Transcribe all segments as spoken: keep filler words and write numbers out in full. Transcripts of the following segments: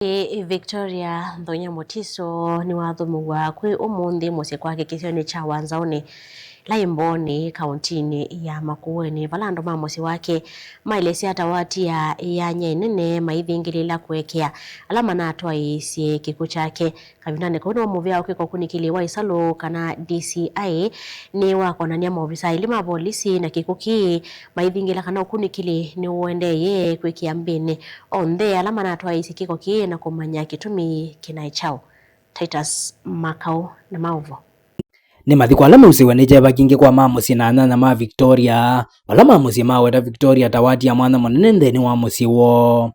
Ĩĩ, Victoria Nthonya Mutiso nĩwathũmũw'a kwĩ ũmũnthĩ mũsyĩ kwake kĩsionĩ kya Wanzaũnĩ, ĩla ĩ Mbooni, kaũntinĩ ya Makueni, vala andũ ma mũsyĩ wake maelesya atawati ya ĩyanya ĩnene maithingĩlĩĩla kũekea ala manatwaĩĩsye kĩkw'ũ kyake. Kavindanĩ kau nĩvo mũvea wa kwĩka ũkunĩkĩli wa ĩsalũ kana D C I nĩwakonany'a maovisaa elĩ ma volisi na kĩkw'ũ kĩĩ maithingĩla kana ũkunĩkĩli nĩũendeeye kwĩkĩa mbĩnĩ onthe ala manatwaĩĩsye kĩko kĩĩ na kũmanya kĩtumi kĩnaĩ kyaũ. Titus Makau na maũvo. Nĩ mathiko ala meusĩwe nĩ kyeva kingĩ kwa ma mũsyĩ na anyanya ma Victoria, vala ma mũsyĩ maweta Victoria ta wati ya mwana mũnene nthĩnĩ wa mũsyĩ woo.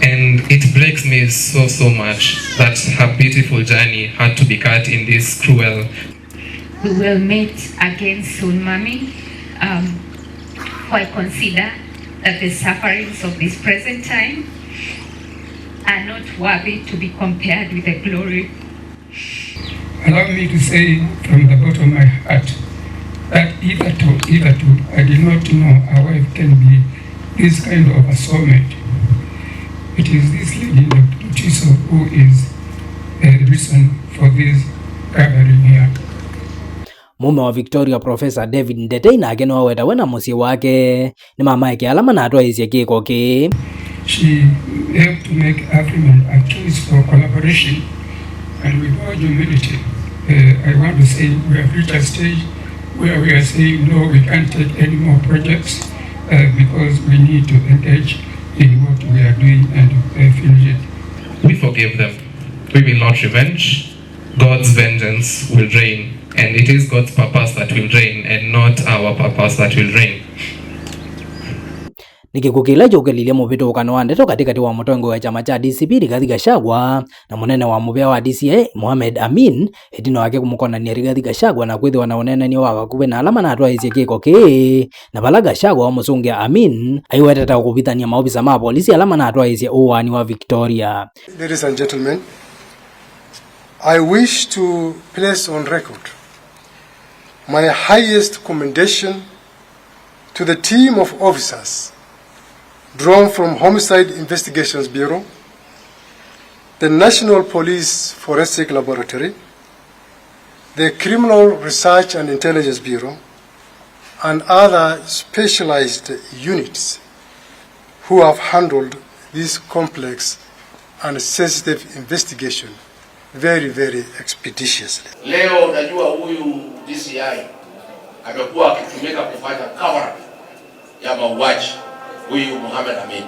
And it breaks me so, so much that her beautiful journey had to be cut in this cruel. We will meet again soon, Mommy. Um, for I consider that the sufferings of this present time are not worthy to be compared with the glory. Allow me to say from the bottom of my heart that hitherto, hitherto, I did not know a wife can be this kind of a soulmate. It is this lady, Doctor Tiso, who is the reason for this gathering here. Mũme wa Victoria, Professor David Ndetei, nake nĩwaweta we na mũsyĩ wake nĩmamaekea ala manatwaĩĩsye kĩko kĩĩ. She helped to make agreement a case for collaboration, and with all humility, uh, I want to say we have reached a stage where we are saying, "No, we can't take any more projects, uh, because we need to engage in what we are doing and, uh, finish it." We forgive them. We will not revenge. God's vengeance will reign, and it is God's purpose that will reign and not our purpose that will reign. Nĩ kĩkw'ũ kĩla kyũkĩlilye mũvĩtũkano wa ndeto katĩkatĩ wa mũtongoi wa kyama kya D C P Rigathi Gachagua na mũnene wa mũvĩa wa D C I Mohamed Amin, ĩtina wake kũmũkonany'a Rigathi Gachagua na kwĩthĩwa na ũneenany'a wa vakuvĩ na ala manatwaĩĩsye kĩko kĩĩ, na vala Gachagua wamũsũngĩa Amin aiwetete kũvithany'a maovisa ma volisi ala manatwaĩĩsye ũaani wa Victoria. Ladies and gentlemen, I wish to place on record my highest commendation to the team of officers drawn from Homicide Investigations Bureau, the National Police Forensic Laboratory, the Criminal Research and Intelligence Bureau, and other specialized units who have handled this complex and sensitive investigation very, very expeditiously. Leo unajua huyu D C I amekuwa akitumika kufanya cover up ya mauaji, huyu Mohamed Amin.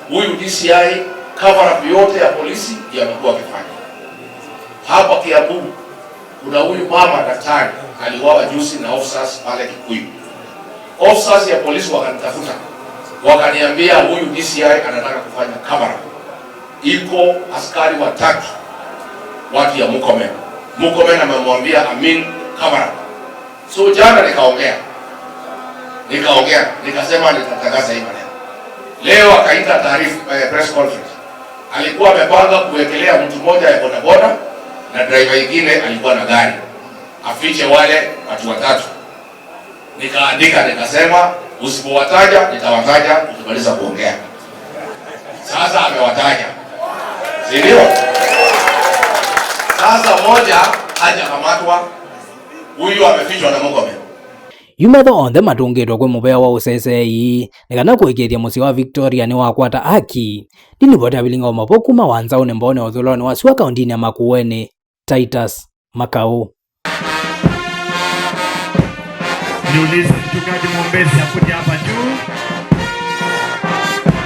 Huyu D C I, cover up yote ya polisi ndiye amekuwa akifanya. Hapa Kiambu, kuna huyu mama daktari aliuawa juzi na officers pale Kikuyu. Officers ya polisi wakanitafuta, wakaniambia huyu D C I anataka kufanya cover up. Iko askari watatu, watu ya Murkomen. Murkomen amemwambia Amin, cover up. So jana nikaongea, nikaongea, nikasema nitatangaza hii maneno. Leo akaita taarifa, eh, press conference. Alikuwa amepanga kuwekelea mtu mmoja ya bodaboda na driver ingine alikuwa na gari, afiche wale watu watatu. Nikaandika nikasema, "Usipowataja nitawataja ukimaliza kuongea." Sasa amewataja, si ndio? Sasa mmoja hajakamatwa, huyu amefichwa na Murkomen. Yu metho onthe matũngĩtwe kwĩ mũvea wa ũseseei nĩ kana kũĩkĩĩthya mũsyĩ wa Victoria nĩwakwata aki. Ndilivoti ya Vilinga wa Mavo kuma Wanzaũnĩ Mbooni wa ũthũĩlonĩ wa sua kaũntinĩ ya Makueni, Titus Makau. Niulize mchungaji mwombezi akuje hapa juu.